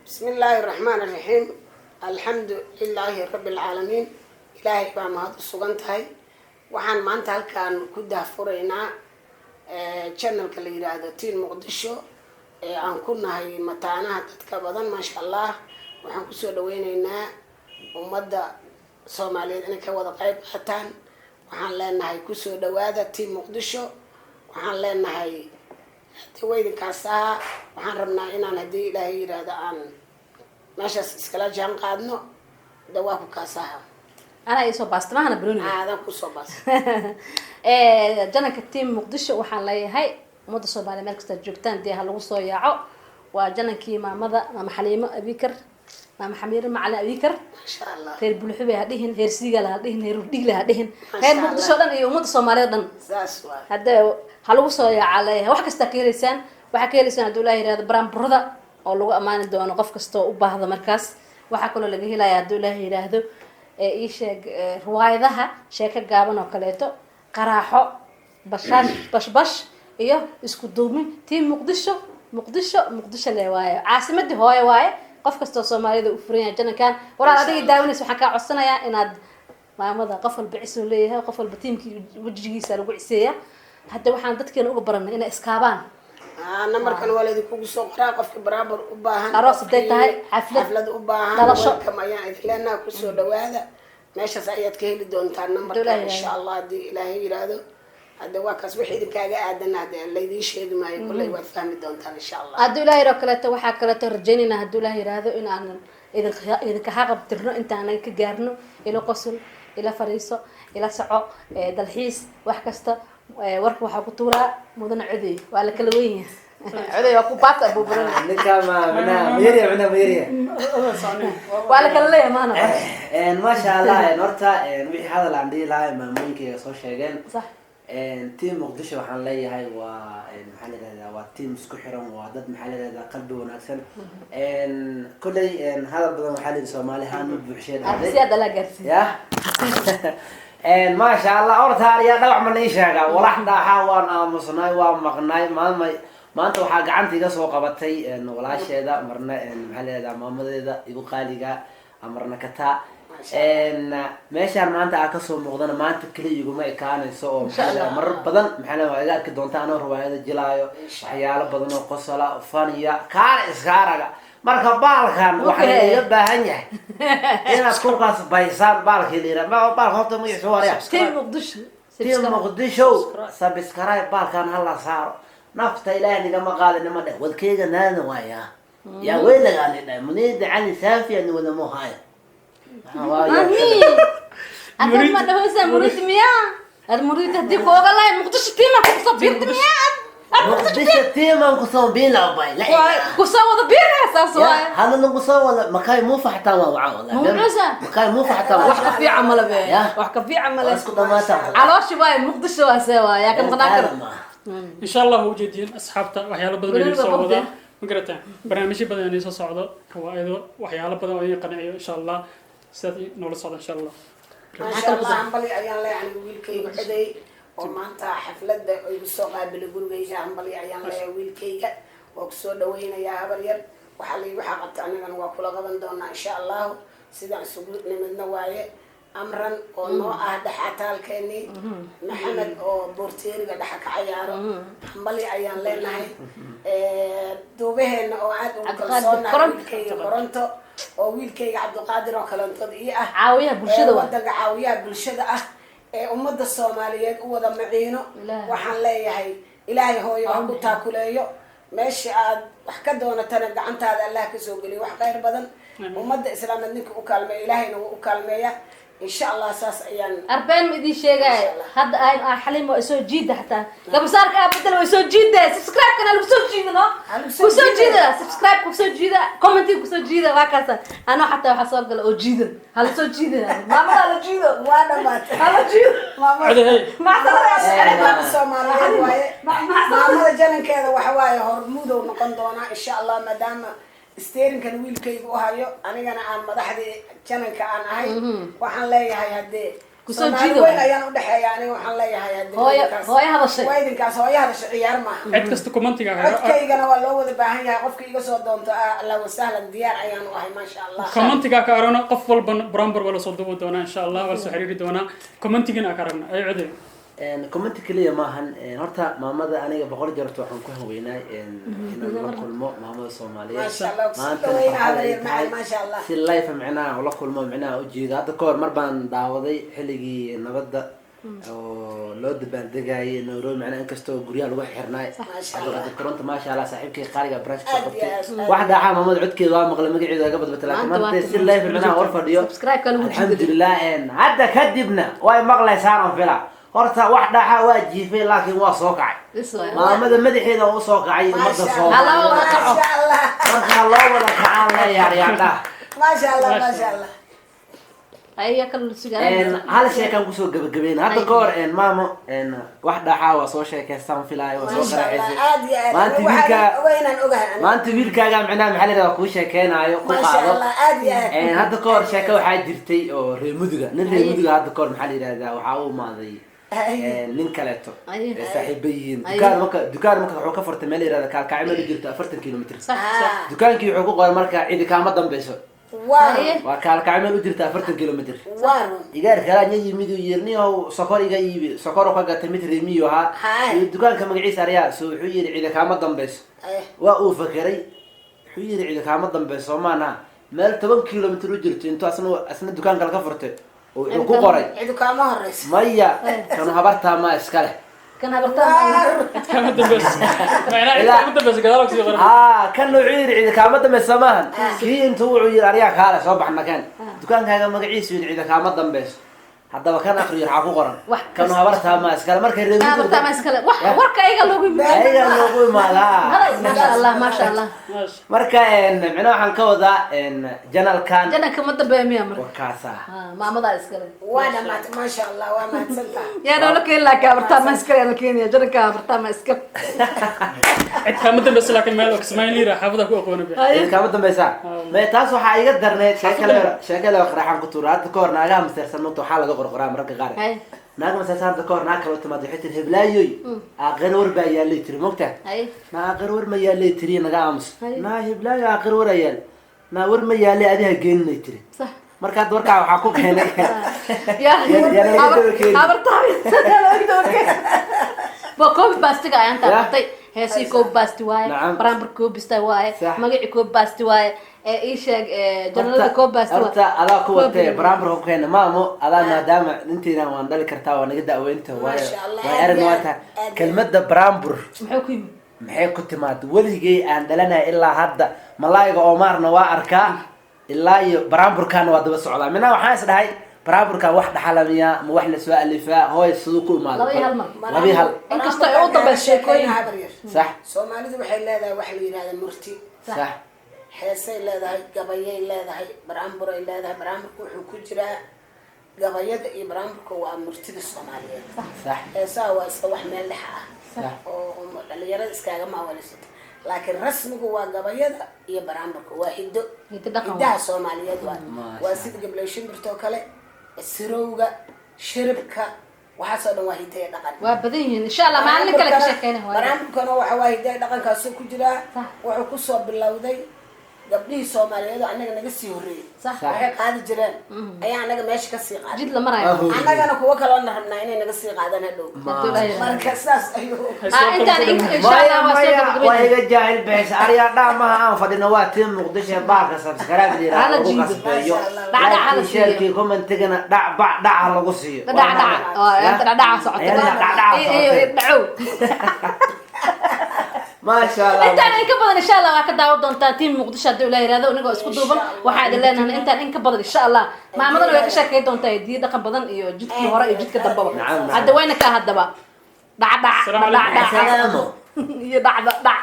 بسم الله الرحمن الرحيم، الحمد لله رب العالمين. Ilaahay baa mahad u sugan tahay. Waxaan maanta halkaan ku daahfuraynaa channelka la yidhaahdo Team Muqdisho ee aan ku nahay mataanaha dadka badan. Maasha Allah, waxaan kusoo dhaweyneynaa ummadda Soomaaliyeed inay ka wada qayb qaataan. Waxaan leenahay, kusoo dhawaada Team Muqdisho. Waxaan leenahay, hadii waydinkaas ahaa, waxaan rabnaa inaan, haddii Ilaahay yidhaahdo, aan meeshaas iskala jaan qaadno. Dawaa ku kaas ahaa. Anaa iisoo baasta mahana banooniga. Aadan kusoo baas. Channelka Team Muqdisho waxaan leeyahay, ummadda Soomaaliya meel kastaad joogtaan dee ha lagu soo yaaco. Waa channelkii maamada, Maama Xaliimo Abikar, Maama Xamiiro Macalin Abikar. Maasha Allah. Reer Bulxube ha dhihin, reer Siigal ha dhihin, reer Hurdhigle ha dhihin, Masha reer Muqdisho Allah. dhan iyo ummadda Soomaaliyeed dhan. Saas waa. Hadda ha lagu soo yaacaa leeyahay. Wax kastaa ka heleysaan. Waxaa ka heleysaan, hadduu Ilaah yihahdo, baraanburada oo lagu ammaani doono qof kastoo u baahdo. Markaas waxaa kaloo laga helaya, hadduu Ilaah yidhaahdo, ii sheeg, riwaayadaha, sheeko gaaban oo kaleeto, qaraaxo, bashaash, bashbash iyo isku duubni. Team Muqdisho, Muqdisho, Muqdisho le waaye, caasimadii hooye waaye. Qof kastoo Soomaalida u furan yahay channelkan. Walaal, adiga daawanaysa, waxaan kaa codsanayaa inaad maamada, qof walba cisuu leeyahay, qof walba tiimkii wejigiisa lagu ciseeya. Hadda waxaan dadkeena uga baranay inay iskaabaan. Nambarkan waa laydinkugu soo qoraa. Qofki baraabar u baahan, Aroos hadday qofkii tahay, xaflad, xaflad u baahan, dhalasho. Welcome ayaan idin leenaha. Kusoo dhawaada, meeshaas ayaad ka heli doontaan nambarka. Ilaahay Insha Allah, haddii Ilaahay yidhaahdo, hadda waa kaas. Wixii idinkaaga aadan hadde laydiin sheegi maayo, kolley waad fahmi doontaan, insha Allah. Hadduu Ilaah yidhao kaleeto, waxaa kaleeto rajaynayna, hadduu Ilaah yidhaahdo, in aanan idin idinka haqabtirno inta aanan ka gaarno. Ila qosol, ila fariiso, ila soco, dalxiis, wax kasta. Warka waxaa ku tuuraa mudana Codey. Waa la kala wen yahay. Codey waa ku baata abuubaran. Ninka ma micnaha mayariya, micnaha mayariya. Waa la kala leeyahay maana. Maasha Allah. Horta wixii hadal aan dhihi lahaa maamooyinkayga soo sheegeen. Sax. Team Muqdisho waxaan leeyahay waa, maxaa la yihahdaa, waa team isku xiran, waa dad, maxaa la yihahdaa, qalbi wanaagsan. Kolley hadal badan waxaa la yidhi Soomaali haan ma buuxshee dhahday. Si aad alaa gaarsiiy. Ya, maasha Allah. Horta yaa dhagax ma nii sheega walax dhaaxa, waan aamusnay, waa maqnay. Maama maanta waxaa gacanta iga soo qabatay walaasheeda, marna, maxaa la yihahdaa, maamadeeda igu qaaliga, marna kataa. Meeshaan maanta aa kasoo muuqdana maanta keliya iguma ekaanayso oo, maxaa la yihahdaa, marar badan, maxaa la yihahdaa, waa iga arki doonta anoo riwaayada jilaayo, waxyaalo badan oo qosola, faniya, kaala iskaaraga. Marka baalkan waxaa iga baahan yahay inaad kulkaas baysaan baalkii la yidhaha, baalka horta magaciisa warya. Team Muqdisho. Team Muqdisho, subscribe baalkan hala saaro. Nafta Ilaahay nigama qaadi nima dheh wadkeyga naada waaya yaa weylagaan dhahay munida cali saafiya ni wada mohaaya. Mami, ad ma dhahoysaa murid miyaa? Ad murid haddii ku oga lahay Muqdisho team-a kusoo biirta miyaa? Ad Muqdisho team-an kusoo biilabay. Kusoo wada biiraya, saas waaye. Hada nagu soo wada makaay muufa xataa waa wacaa wallahi. Mawcuusa? Makaay muufa xataa Wax ka fiican male be. Ya. Wax ka fiican male. Waa isku dhamaata. Calooshi waaye, Muqdisho waa see waaye, yaa ka maqnaan karo. Insha Allah, waa ujeediin asxaabta, waxyaalo badan oo Weliba idin soo qofte. wadaa, ma garataa? Barnaamijyo badan inay soo socdo, riwaayado, waxyaalo badan oo idin qanciyo, insha Allah. Sidaad noola socda, insha Allah. Maasha Allah. Hambali ayaan leeyahay anigu wiilkayga Coday oo maanta xafladda igu soo qaabilay gurigayga. Hambali ayaan leeyahay wiilkayga, waa kusoo dhaweynayaa. Habar yar, waxaa la waxaa qabta annagana waa kula qaban doonaa, insha Allahu. Sidaan isugu nimidna waaye Amran oo noo ah dhexataalkeenii, Maxamed oo boorteeriga dhexa ka cayaaro, hambali ayaan leenahay. Duubaheena oo aada ugu Cabdiqaadir kalsoonahay, Koronto. wiilkayga Koronto oo wiilkayga Cabdiqaadir oo kaleentood ii ah. Caawiyaha bulshada ee waa. Wadanka caawiyaha bulshada ah ee ummadda Soomaaliyeed u wada maciino. Ilaahay. Waxaan leeyahay, Ilaahay hooyo ha ku taakuleeyo. Meesha aad wax ka doonatana gacantaada Allah kasoo geliyo wax khayr badan. Ummadda islaameed ninka u kaalmeeya, Ilaahayna wuu u kaalmeeya, insha Allah. Saas ayaan. Arbeen ma idin sheegaayo. Masha Allah. Hadda ay Xaliim waa soo jiida, xataa gabasaarka aa bedel way soo jiida. Subscribe-kana lagu soo jiida, no. Ha lagu soo kusoo jiida. Jiida subscribe, kusoo jiida commenting, kusoo jiida. Waa kaasa anoo xataa waxaa soo gala oo jiidan. Hala soo jiida, maamada hala jiido. Waa dhamaatay. Hala jiido. Maamada. Codahey. Maamada Soomaaliyeed waaye. Maamada channelkeeda waxa waaye hormuudow noqon doonaa, insha Allah, maadaama steerinkan wiilkayga u hayo, anigana aan madaxdii channelka aan ahay. Waxaan leeyahay haddee Kusoo Soomaali jiido. weyn ayaan udhexeeya aniga, waxaan leeyahay hadda Hooyo hooyo hadashay. Waa idinkaas, hooyo hadashay ciyaar maaha. Cid kasta commentiga Codkaygana waa loo wada baahan yahay. Qofka iga soo doonto, allah wasahlan, diyaar ayaanu ahay, maasha Allah. Commentiga ka aragna, qof walbana bromber waa lasoo duubi doonaa insha Allah, waa lasoo xiriiri doonaa. Commentigana ka aragna ay codey. Comment keliya maahan. Horta maamada aniga 100 jeer horta waxaan ku hanweynaay inaan la kulmo maamada Soomaaliyeed. Maasha Allah, kusoo Maantana dhaweynaa farxad ay habaryar tahay. macaan, maasha Allah. Si live micnaha ula kulmo, micnaha ujeedo. Hadda kahor mar baan daawaday xilligii nabadda oo loo dabaaldegayay Nairobi, macnaha inkastoo guryaha lagu xirnaay. Maasha Allah. Cabdiqaadir Koronto, maasha Allah, saaxiibkay qaaliga branch ka Aad iyo qabtay. aad, aad. Wax dhaca maamada codkeeda waa maqlay, magaceeda waa ga badbatay, laakiin Maanta waa maanta si live micnaha hor fadhiyo. Subscribe-ka lagu jiiday. Alxamdulilah. Hadda kadibna way maqlaysaan oo fila. Horta wax dhaxa waa jiifay, laakiin waa soo kacay. This way. Maamada madaxeeda waa usoo kacay ummadda Maasha Soomaaliyeed. Hala wada kaco. Maasha Allah. Marka loo wada kacaan leeyahay yaadhaha. Maasha Allah, maasha Allah. Ayaga kala sugaan. Hal sheekaan kusoo gabagabeyn. Hadda ka hor maamo wax dhaxaa waa soo sheekeystaan filaayo, waa soo Maasha Allah, qaraxaysay. aad iyo aad. Maanta Waxaan wiilka ogahay inaan ogahay aniga. Maanta wiilkaaga micnaha maxaa la yidhahdaa kuu sheekeynaayo ku Maasha qaado. Allah, aad iyo aad. Hadda ka hor sheeke waxaa jirtay oo reer Muduga, nin reer Muduga hadda ka hor maxaa la yidhahdaa waxaa u imaaday nin kaleeto ay saaxiiba yihiin. Dukaan marka wuxuu ka furtay meel la yidhahda Kaalkacyo, meel u jirto 40 kilomitr. Sax sax. Dukaankii wuxuu ku qoray marka "Cidi kaama dambeyso". Waa Waa Kaalkacyo meel u jirta 40 kilomitr. Waa run. Igaar kalaa nya yimid uu yiri, "Niyow, sokor iga iibi." Sokor ka gatay, mid reemiyo ahaa. Iyo dukaanka magaciisa aryaa so wuxuu yiri, "Cidi kaama dambeyso." Waa uu fakeray, wuxuu yiri, "Cidi kaama dambeyso maana meel 10 kilomitr u jirto." Intuu asna dukaan kale ka furtay oo wuxuu ku qoray Cidu kaama horeyso. "Maya, kanu habartaa maa iska leh." Kan habartaa. Waa run. Kama dambeyso macnaha, cid kama dambeyso gadaal kusii qoran. Haa, kan wuxuu yiri, "Cidi kaama dambeyso maahan." Kii intuu wuxuu yiri, "Aryaa, kaale soo baxna kan dukaankaaga magaciisu." Yiri, "Cidi kaama dambeyso." Haddaba kan akriyo, waxaa ku qoran Wax "Kanu habartaa maa iskale." Markay reer Kan habartaa ma iskale. Wax warka ayaga loogu yimid. Ayaga loogu imaadaa. Maasha Allah, maasha Allah. Maasha. Marka micnaha waxaan ka wadaa channelkan. Channelka ma dambeeya miya marka? Wakaasa. Ah, maamadaa iskale. Waa dhamaatay, maasha Allah, waa mahadsantahay. Yaa noola keeni laakiin habartaa ma iskale, yaa la keenaya channelka habartaa ma iskale. Cid kama dambeyso, laakiin meel oo Kismaayo liira xaafada ku aqoona be. Cidi kaama dambeysaa. Me taas waxaa iga darneyd sheekale qaraxaan ku tuura. Hadda kahor naagaha maseersan mugta waxaa laga qorqoraa mararka qaar. Naag maseersan hadda kahor naag kale u timaad, waxay tiri, "Heblaayoy, aakhiro war baa yaallay," tiri, mogta. "Naa, aakhiro war ma yaallay," tiri, "naga aamus." "Naa, heblaayo, aakhiro war ayaa yaal." "Naa, war ma yaallay, adiha geeninay," tiri. Marka hadda warkaa waxaa ku keenay yaa yaa laga daba keeni. Habartaa laga daba keeni. Waa copy paste-iga ayaan taabatay. Heesii copy paste waaye. Barambar copy paste waaye. Magacii copy paste waaye. Ee ii sheeg, channelada copy paste waaye. Horta adaa ku watee barambarka ku keena, maamo, adaa maadaama intaydan waan dhali kartaa, waa naga da'weynta waayo. Maasha Allah, Waay aad arag iyo waa aad, tahay. aad iyo Kelmadda barambur Muxuu ku yimid? maxay ku timaad? Weligay aan dhalanaya ilaa hadda malaayiga oomaarna waa arkaa, ilaa iyo baramburkaana waa daba socdaa. Mina waxaan is dhahay, baramburkan wax dhaxalamiyaa ma wax lasoo alifaa? Hooy, siduu ku imaado? Laba iyo hal mar. Laba iyo hal. Inkastoo ay u dambayso sheekooyin. Habar yar. Soomaalidu waxay leedahay wax la yidhahda murti. Heesay leedahay, gabayay leedahay, baraamburay leedahay. Baraamburka wuxuu ku jiraa gabayada iyo baraamburka, waa murtida Soomaaliyeed. Heesaha waa iska wax meel dhex ah oo dhalinyarada iskaaga maawalisato, laakiin rasmigu waa gabayada iyo baraamburka, waa hiddo. Hiddo dhaqan. Hiddaha Soomaaliyeed waa Maasha. waa sida gablay shimbirtoo kale, sirowga, shiribka, waxaasoo dhan waa hidda iyo dhaqan. Waa badan yihiin, insha Allah maalin kale ka sheekeyna waaye. Baraamburkana waxa waa hidda iyo dhaqankaasuu ku jiraa. Wuxuu kusoo bilowday gabdhihii Soomaaliyeed oo annaga naga sii horreeyey. Waxay qaadi jireen ayaa annaga meesha kasii qaaday. Jid la marayo. Annagana kuwo kaloona rabnaa inay naga sii qaadaan hadhow. Hadduu Ilaahay yiraahdo. Marka saas ayuu Intaan insha Maya, Allah waa soo maya, waa gabagabeynaa. iga jaahil bixis. Aryaa dhaamaha aan fadhino waa tii Muqdisho. Baarka subscribe la yiraahdo Hala lagu jiido. qasbeeyo. Maasha Allah. Dhacdhac hala Like, siiyo. share-kii, commentigana dhac bac dhac ha lagu siiyo. Dhadhac dhac oo inta dhadhaca socota. Ayada dhacdhaca socotay. Dhacow. Maasha Allah. Intaan in ka badan insha Allah waa ka daawan doontaa team Muqdisho haddii Ilaah yiraahdo, inagoo isku duuban. Insha Allah. Waxaa idin leenahay intaan in ka badan insha Allah maamadana way ka sheekay doontaa diin dhaqan badan iyo jidkii hore iyo jidka dambaba. Nacam, nacam. Hadda wayna ka haddaba dhac dhac Assalaamu dhac calaykum. dhac Salaamo. iyo dhacda dhac.